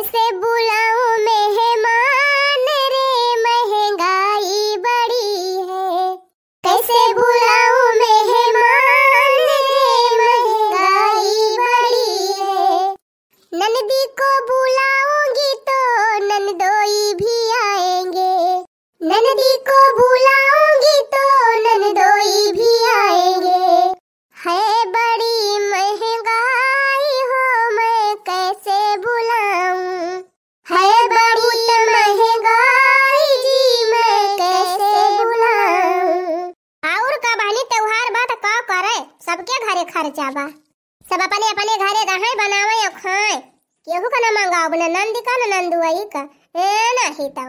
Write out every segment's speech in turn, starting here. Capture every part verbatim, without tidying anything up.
कैसे बुलाऊं मेहमान रे, महंगाई बड़ी है। कैसे बुलाऊं मेहमान रे, महंगाई बड़ी है। ननदी को बुलाऊंगी तो ननदोई भी आएंगे। ननदी को बुलाऊंगी तो ननदोई भी आएंगे। है बड़ी महंगाई हो, मैं कैसे बुलाऊं? है बड़ी महंगाई जी, मैं कैसे बुलाऊं? और का बहिनी, त्योहार बा त का करे, सबके घरे खर्चा बा। सब अपने अपने घरे रहे, बनावे और खाए। केहू का ना मंगाओ, ना नंदी का, ना नंदुआई का। ए, नहीं तो।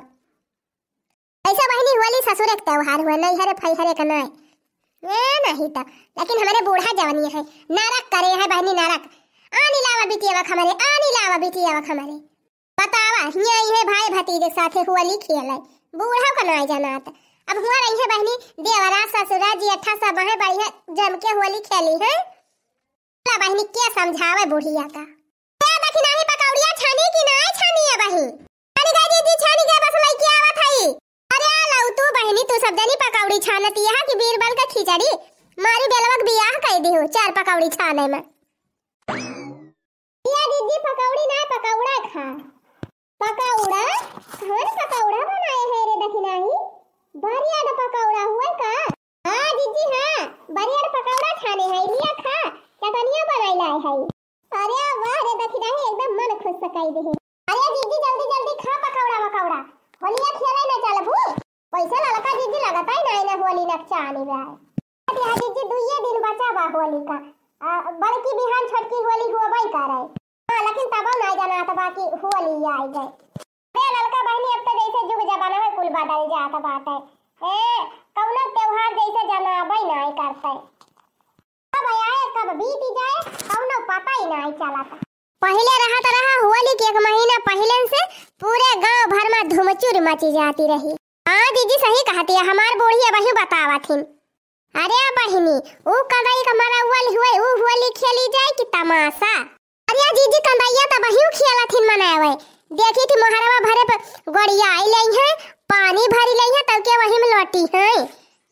ऐसे बहिनी होली ससुरे के त्योहार हुआ, नैहरे फैहरे का नाय। ए, नहीं तो। लेकिन हमरे बूढ़ा जवनी है, नरक करे है बहिनी, नरक। आनी लावा बिटिया वक हमरे, आनी लावा बिटिया वक हमरे। बतावा, हियाँ इहे भाई भतीजे साथे होली खेले, बूढ़ा का नाय जनात। अब हुआ रही है बहिनी, देवरा, ससुरा, जेठा सब है, बढ़िया जम के होली खेली है। ला बहिनी, के समझावे बुढ़िया का? ए, देखी नाही पकौड़िया छानी कि नाही छानी है बहिन? छानी गई दीदी, छानी गई, बस लइके आवत हई। अरे आ लऊ तू बहिनी, तू सब जनी पकौड़ी छानती है कि बीरबल का खिचड़ी? मारी बेलवा के बियाह कई दिहू, चार पकौड़ी छाने में। या दीदी पकौड़ी ना, पकौड़ा खा। पकौड़ा? कौन पकौड़ा बनाए है रे दखिनाही? बढ़िया तो पकौड़ा हुए का? हाँ जीजी हाँ, बढ़िया तो पकौड़ा छाने है, लिया खा, चटनिया बनाई लाए है। अरे वाह रे दखिनाही, एकदम मन खुश सकाई दे। अरे जीजी जल्दी जल्दी खा पकौड़ा वकौड़ा, होलिया खेले न चलबू? वैसे ललका जीजी लगता ही नहीं ना होली नकचानी बा। अरे हाँ जीजी, दुइये दिन बचा बा होली का। आ, बड़की बिहान छोटकी होली होबई करे। हाँ, लेकिन तबो नाय जनात बा कि होली आई गए। अरे ललका बहिनी, अब तो जैसे जुग जमाना में कुल बदल जात बाटे। ए, कौनो त्योहार जैसे जनाबे नाय करते। कब आए, कब बीत जाए, कौनो पता ही नाय चलत। पहिले रहत रहा होली के एक महीना पहिले से पूरे गांव भर में धुमचुर मची जाती रही। हाँ जीजी सही कहती है, हमार बूढ़ी अबही बतावत हिन। अरे बहिनी, ऊ कंदई का मरौवल हुए, ऊ होली खेली जाए कि तमाशा? अरे जीजी, कंदैया त बहिऊ खेलत हिन मनावे। देखी थी मोहरवा भरे पर गोड़िया आई लई है, पानी भरी लई है, तब के वही में लोटी है।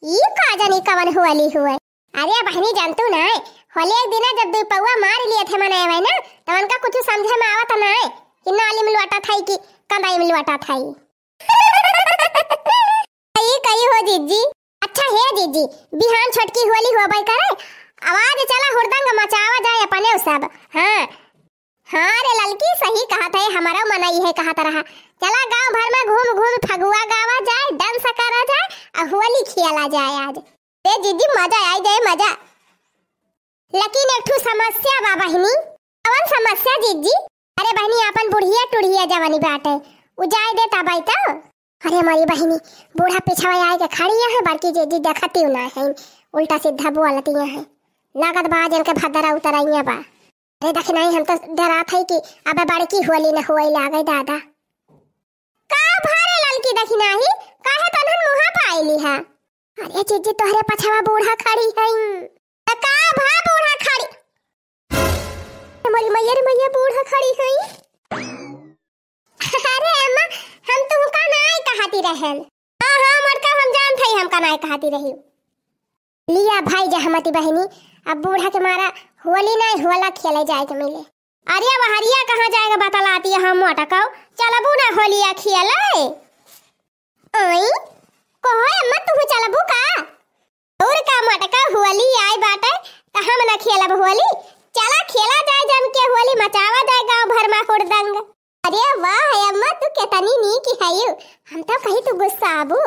ई का जानी कवन होली हुए। अरे बहिनी, जानतू ना, होली एक दिना जब दुई पौआ मार लिए थे मनावे ना, तो उनका कुछ समझे में आवत ना कि नाली में लोटा था कि कंदाई में लोटा था। ई कही हो जीजी। अच्छा हे जीजी, बिहान छोटकी होली होबे करे, आवाज चला हुड़दंग मचावा जाए अपने सब। हाँ, हाँ रे ललकी, सही कहत है, हमारा मन इहे कहत रहा। चला गांव भर में घूम घूम फगुआ गावा जाए, dance करा जाए, आ होली खेला जाए आज। ए जीजी, मजा आई जाए, मजा। लेकिन एक ठो समस्या बा बहिनी। कवन समस्या जीजी? अरे बहिनी, आपन बुढ़िया टुढ़िया जवानी बाटे, उ जाए दे तब आई तो। अरे हमारी बहिनी, बूढ़ा पिछवा आए के खड़ी है, बड़की जीजी देखती ना है, उल्टा सीधा बोलती है। लागत बा आज इनके भदरा उतराइया बा। अरे दखिनाही, हम तो डरात है कि अबे बड़की होली न होई लागे दादा। का भा रे ललकी दखिनाही, काहे तनहन मुहा पाइली है? अरे जीजी, तोहरे पछवा बूढ़ा खड़ी है। त का भा बूढ़ा खड़ी? मोरी मैया रे मैया, बूढ़ा खड़ी है। अरे अम्मा, हम तुमका नाय कहती रहन। हाँ, हाँ, मोटका, हम जानत हई, हमका नाय कहती रही। लिया भाई जहमती बहिनी, अब बूढ़ा के मारा होली नाय, होला खेले जाए के मिले। अरे बहरिया कहाँ जाएगा बतलाती है, हम मोटका, चलबू ना होलिया खेले? ओई, कहो अम्मा, तुहू चलबू का? और का मोटका, होली आई बाटे, त हम ना खेलब होली? चला खेला जाए जम के होली, मचावा जाए गांव भर में हुड़दंग। अरे वाह अम्मा, तू केतनी नीक हयू, हम तो कही तू गुस्साबू।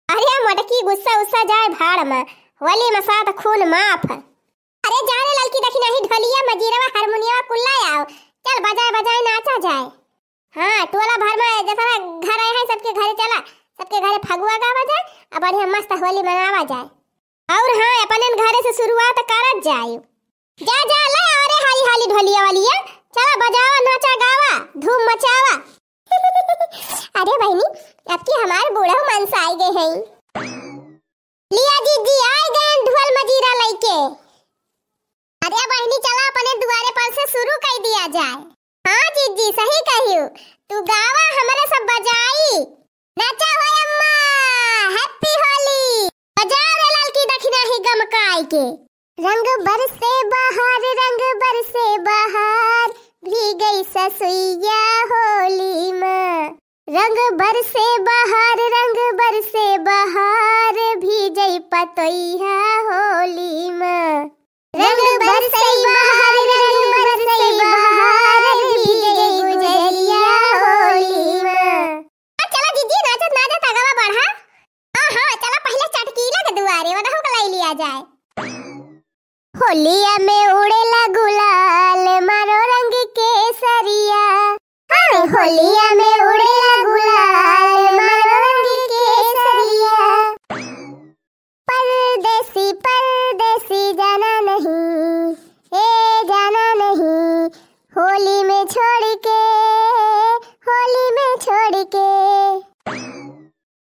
अरे मोटकी, गुस्सा उस्सा जाए भाड़ में, होली में साथ खून माफ। अरे जा रे ललकी, दखिनाही ढोलिया, मजीरवा, हारमोनियवा कुल्ला आओ, चल बजाए बजाए नाचा जाए। हाँ, टोला भर में जतना घर है सबके घरे चला, सबके घरे फगुआ गावा जाए, आ बढ़िया मस्त होली मनावा जाए। और हाँ, अपने घरे से शुरुआत करत जाए। जा जा ले, अरे हाली हाली ढोलिया वालिया, चला बजावा, नाचा गावा, धूम मचावा। अरे बहिनी, अब की हमार बूढ़ा मनसाई गए हैं। लिया जीजी, आए गए ढोल मजीरा लइके। अरे बहिनी, चला अपने दुआरे पर से शुरू कर दिया जाए। हाँ जिज्जी, सही कहियो। तू गावा, हमरे सब बजाई। नाचा हो अम्मा, happy होली। बजाओ रे ललकी दखिनही गमकाई के। रंग बरसे बहार, रंग बरसे बहार, भीगई ससुइया होली मा। रंग बरसे बहार, रंग बरसे बहार, भीजई पतोइया होली मा। रंग बरसे बहार, रंग बरसे बहार, भीजई गुजरिया होली मा। आ, चला जिज्जी, नाचत नाचत अगवा बढ़ा। हाँ, हाँ, चला पहिले चटकीला के दुआरे, वनहु के लई लिया जाए। होलिया में उड़ेला गुलाल, मारो रंग केसरिया। अरे होलिया में उड़ेला गुलाल, मारो रंग केसरिया। परदेसी, परदेसी जाना नहीं, ए जाना नहीं, होली में छोड़ के, होली में छोड़ के।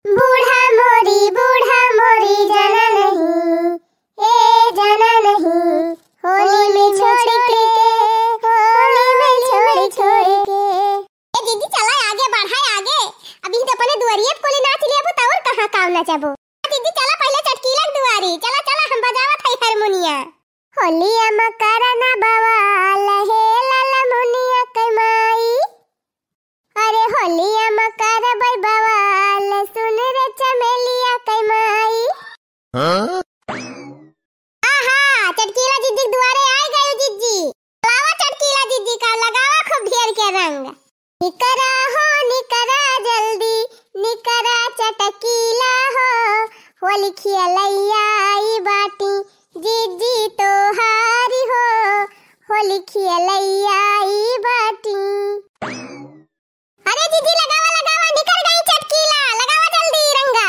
बूढ़ा मोरी, बूढ़ा मोरी जाना नहीं, ए जाना नहीं, होली में छोड़ के, होली में छोड़, छोड़ के। ए दीदी, चला आगे बढ़ा आगे, अभी तो अपने दुआरिये पे कोली नाच लिया, अब तो और कहाँ काम नचाबो। दीदी, चला पहिले चटकीला के दुआरी, चला, चला, हम बजावत हई हारमोनिया। होलिया मा करा ना बवाल, हे लाला मुनिया के माई। अरे होलिया मा करबै बवाल, सुन रे चमेलिया के माई। हाँ? आहा, चटकीला जिज्जी के दुआरे आइ गयो जिज्जी। लावा चटकीला जिज्जी का, लगावा खूब ढेर के रंग। निकरा हो निकरा जल्दी, निकरा चटकीला हो, होली खियलैया आई बाटी, जिज्जी तोहारी हो, होली खियलैया आई बाटी। अरे जिज्जी लगावा, लगावा, निकर गई चटकीला, लगावा जल्दी रंगा।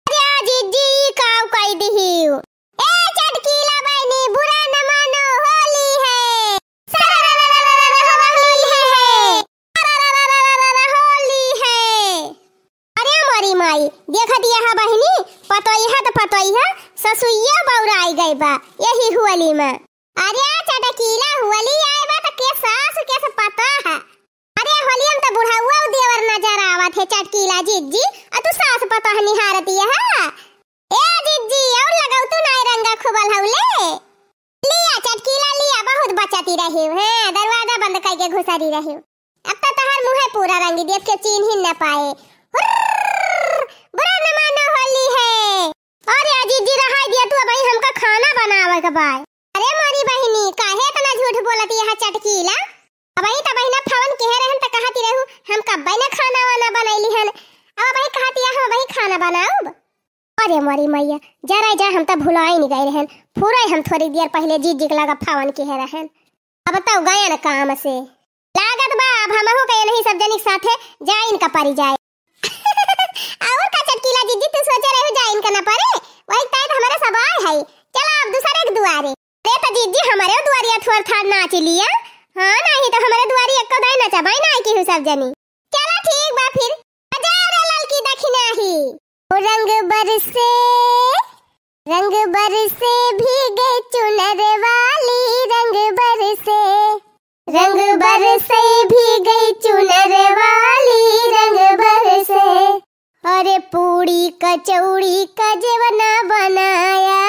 अरे जिज्जी, काउ कई दिहिउ। ए चटकीला बहिनी, बुरा न मानो, होली है। सररररररर, होली है। सररररररर, होली है। अरे मोरी माई, देखत यह बहिनी, पतोइहा त पतोइहा, ससुइया बौराई गई बा, यही होली में। अरे चटकीला, होली आए बा त के सास के से पतोह। अरे होलिया में त बुढ़ाउआ देवर नजर आवत है चटकीला जिज्जी, आ तू सास पतोह निहारती है। ए जिज्जी, और लगाउ तू नाई रंगा खूब अलहौले। लिया चटकीला लिया, बहुत बचती रही है, दरवाजा बंद करके घुसरी रही। अब तो तहार मुँह पूरा रंगी देख के चीन्ही न पाए। हुर्र, बुरा न मानो होली है। अरे जिज्जी रहाई दिया तू, अबही हमका खाना बनावे के बाय। अरे मोरी बहिनी, काहे इतना झूठ बोलत यह चटकीला? अबही त बहिना फवन केहे रहन त कहती रहू, हम कब्बे न खाना वाना बनैली हन। अब अबही कहती है हम अबही खाना बनाउब। अरे मोरी मैया, जरा जा हम त भुलाई नहीं गए रहन। पूरा हम थोड़ी देर पहले जिज्जी के लगा फवन केहे रहन। अब तो गयन काम से। लागत बा, अब हमहू के इन्हीं सब जनी के साथे जाइन का परी जाए। और का चटकीला जिज्जी, तू सोचे रहू जाइन का ना परे? वही तय तो हमारे सब आए है। चला अब दूसरे के दुआरे। अरे तो जिज्जी, हमारे दुआरिया थोड़ थाड़ नाच लिया। हाँ, नहीं तो हमारे दुआरी एक्को दाई नचबाई ना की हूँ सब जनी। चला ठीक बा फिर। बजाओ रे ललकी दखिनही। ओ रंग बरसे, रंग बरसे भीगे चुनर वाली, रंग बरसे, रंग बरसे भीगे चुनर वाली, रंग बरसे। अरे पूड़ी कचौड़ी का जेवना बनाया,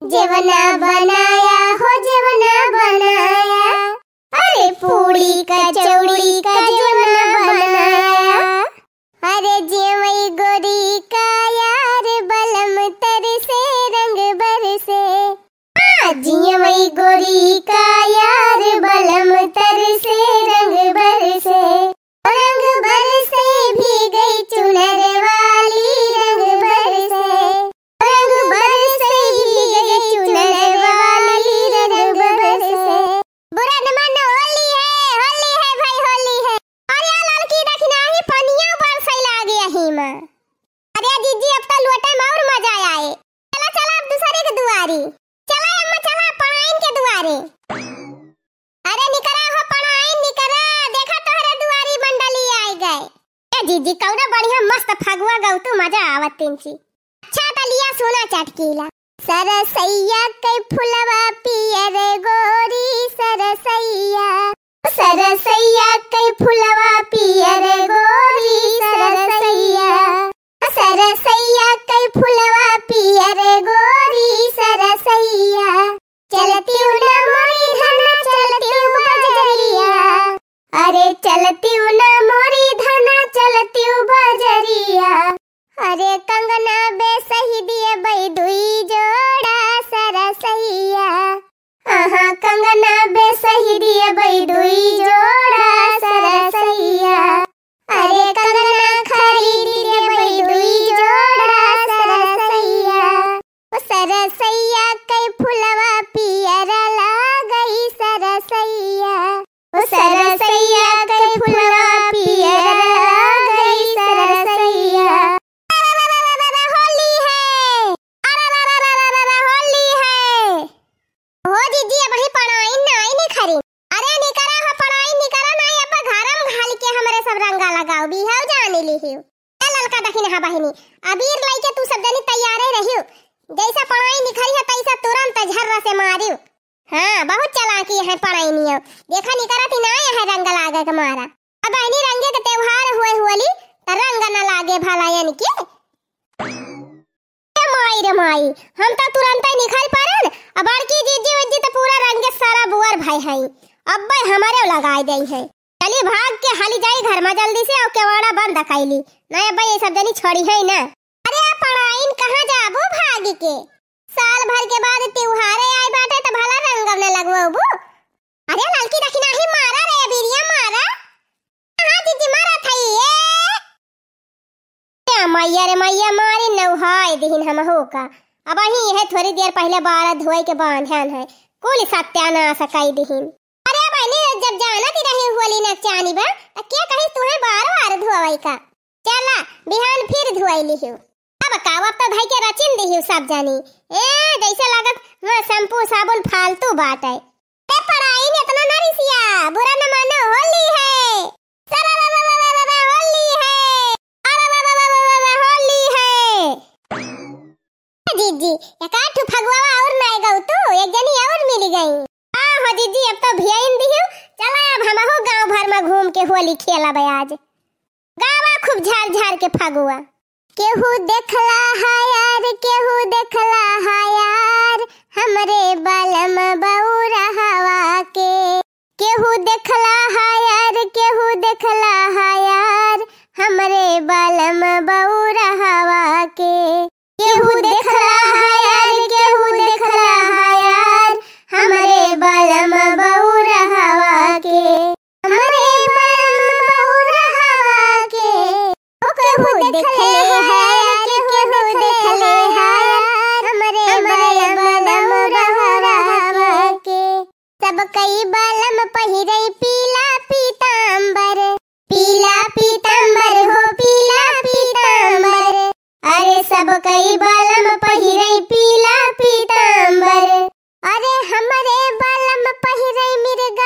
जेवना बनाया हो जेवना बनाया। अरे पूड़ी कचौड़ी का जेवना बनाया। अरे जियवई गोरी का यार बलम तरसे रंग बरसे। हाँ, जियवई गोरी का यार बलम तरसे रंग बरसे। रंग बरसे भीगई चुनर वाली रंग बरसे। रंग बरसे भीगई चुनर वाली रंग बरसे। बुरा न मानो होली है, होली है भाई, होली है। अरे ललकी दखिनही पनिया बरसै लागे अही मा। अरे जिज्जी, अब तो लोटे में और मजा आए। चला, चला, अब दूसरे के दुआरी। चला अम्मा, चला, पढ़ाइन के दुआरे। अरे निकरा हो पढ़ाइन, निकरा, देखा तोहरे दुआरी मंडली आए गए। ए जिज्जी, कौनो बढ़िया मस्त फगुआ गौतू, मजा आवत तिनची। अच्छा त लिया सुना चटकीला। सरसैया के फुलवा पियर गोरी सरसैया। सरसैया कई फुलवा पियर गोरी सरसैया, सरसैया कई फुलवा पियर गोरी सरसैया, चलतिउ ना मोरी धना चलतिउ बजरिया, अरे चलतिउ ना मोरी धना चलतिउ बजरिया, अरे कंगना बेसही दिए बई दुई जोड़ा सरसैया, आहा कंगना बेसही दिए बई दुई जोड़ा सरसैया, अरे कंगना खरीद दिए बई दुई जोड़ा सरसैया, ओ सरसैया कई फुलवा पियर लागई सरसैया, ओ सरसैया कई फुलवा पियर लागई सरसैया। होली है, अरे होली है। हो दीदी, अबहीं पड़ाइन नाई निखरी। अरे निकरा हो पड़ाइन निकरा नाई, अब घरम घाल के हमरे सब रंगा लगाओ, बिहाव जानी लिहिउ। ए ललका दखिनहा बहिनी, अबीर लइके तू सब जनी तैयारे रहिउ। जैसा पड़ाइन निखरी है तैसा तुरंत झर्रा से मारिउ। हाँ, बहुत चालाकी है पड़ाइनियो। देखा निकरत ही नाई है रंग लागे के मारा। अब बहिनी रंगे के त्योहार हुए होली, त रंग न लागे भला इनके। ए माई रे माई, हम त तुरंतै निखर पड़न, अब बड़की जीजी उज्जी त पूरा रंगे सारा बुअर भय हई, अब्बै हमरे लगाए दई है। चली भाग के हाली जाई घर मा जल्दी से, अउ केवाड़ा बंद कइली, नहीं अब्बै ये सब जनी छोड़ी है ना। अरे पड़ाइन कहाँ जाबू भाग के, साल भर के बाद त्योहारे आए बाटे त भला रंग न लगवाबू। अरे ललकी दखिनही मारा रे बिरिया मारा, हाँ जीजी मारा थई ए। ए मैया रे मैया, मारी नौहाय दिहिन हमहू का। अबहीं है थोरी देर पहिले बारा धोए के बांधन है, कुल सत्यानाश कई दिहिन। अरे बहिनी, जब जानत ही रही होली नकचानी बा, त के कही तुहे बार बार धोवई का? चला, बिहान फिर धोई लिहिउ। अब का, अब तो धई के रचिन दिहिउ सब जानी। ए, जैसे लागत वह शैम्पू साबुन फालतू बाटे। ए पड़ाइन इतना ना रिसिया, बुरा न मानो, होली है। सरा रा रा रा रा रा, होली है। अरा रा रा रा रा रा, होली है। जीजी, एक आठ ठो फगुआ और नाय गऊ तू, एक जनी और मिल गई। आ हो जीजी, अब तो भियाइन दिहिउ, चला अब हमहू गांव भर मा घूम के होली खेलब आज। गावा खूब झार झार के फगुआ। केहू देखला हा यार, केहू देखला हा यार, हमरे बलम बउरहवा के। केहू देखला हा यार, केहू देखला हा यार, हमरे बलम बउरहवा के। केहू देखला हा यार, केहू देखला हा यार, हमरे बलम बउरहवा के। हमरे बलम बउरहवा के। ओ केहू देखले हा यार, केहू देखले हा यार, हमरे बलम बउरहवा के। सब कई बलम पहिरे पीला पीतांबर, पीला पीतांबर हो पीला पीतांबर। अरे सब कई बलम पहिरे पीला पीतांबर। अरे हमरे बलम पहिरे मिर्गा